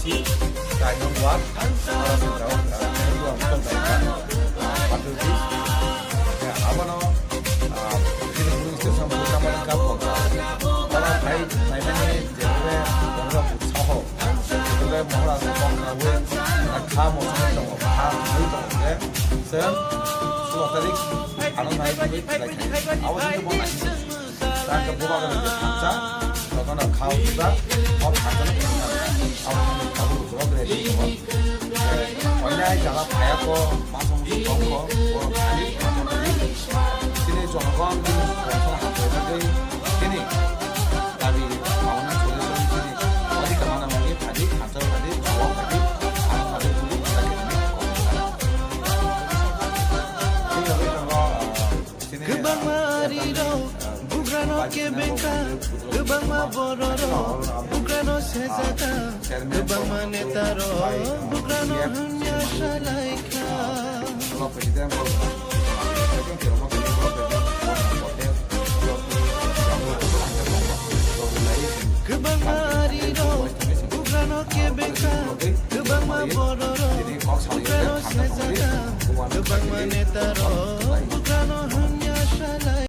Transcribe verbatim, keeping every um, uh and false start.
Kainung ward, aro sing jao, ah, Kainung ward, ah, Pathurdi. Ya, abono, ah, chini polling station bo tamani kabo. Oro phai naimani jebole, jebole utsaho. Jebole mohora se kong khaui, ah, kha mo songwi tongo, kha songwi tongo je, se sulo tarik, ano nai tongwi khlai khai. Abo se bo nai. Tangka bubagra je thansa, jotono khao suda, o thansa no phunukna, abo ni tabuk borok ready tongo. Oinai jala phaya ko, masa musu tong ko, borok thani, masa musu. Chini jonogon ni kongsa hambai bagwi, chini dabi, abo ni solution chini, odi kamana mani phadi, thansa phadi, jawab phadi, ang phadi, phadi, phadi, phadi, phadi. Chini, ah, Kwbangma arirok bugrano kebengkha, kwbangma bororok bugrano sejaka, kwbangma netarok bugrano hwnya salaikha. Kwbangma arirok bugrano kebengkha, kwbangma bororok bugrano sejaka, kwbangma netarok